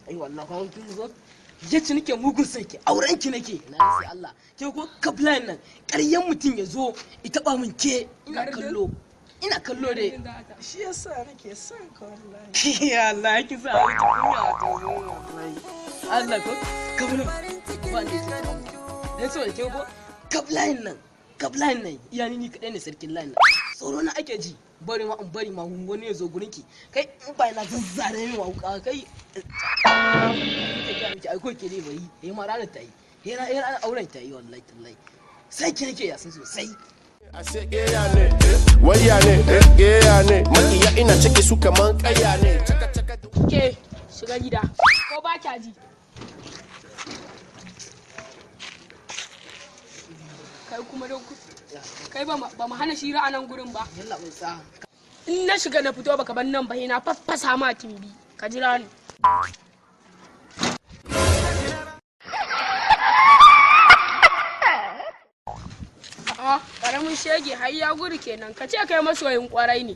Ai wallahi ko kin zo yace nake mugun son ki, auren ki nake na sai Allah. Ke ko kablan nan ƙaryan mutum ya zo i taba min ke, ina kallo, ina kallo dai. Shi yasa nake son ka wallahi. Ya Allah, ki sa wani kunya to wallahi. Allah ko kablan ba ne ke dan so ke ko kablan nan, kablan nan iyani ni kadai ne sarkin line nan. Tsoro na ake ji, bari ma in bari ma wani ya zo gurin ki, kai in ba na zazzare min wuka kai. Nake gaya miki, ai ko ke dai bari eh ma ranar ta yi, eh ranar auren ta yi, wallahi tallahi sai ki nake yasin sosai. Ashe ƙeya ne, waya ne, ƙeya ne, maƙiya ina cike su kaman ƙaya ne. Caka caka. Ke shiga gida ko ba kya ji? Kai kuma don kai ba mu hana shira a nan gurin ba. Yalla bai sa. In na shiga na fito baka ban nan ba, na faffasa ma timbi, ka jira ni. A'a, karamin shege har ya gudu kenan, ka ce kai masoyin kwarai ne.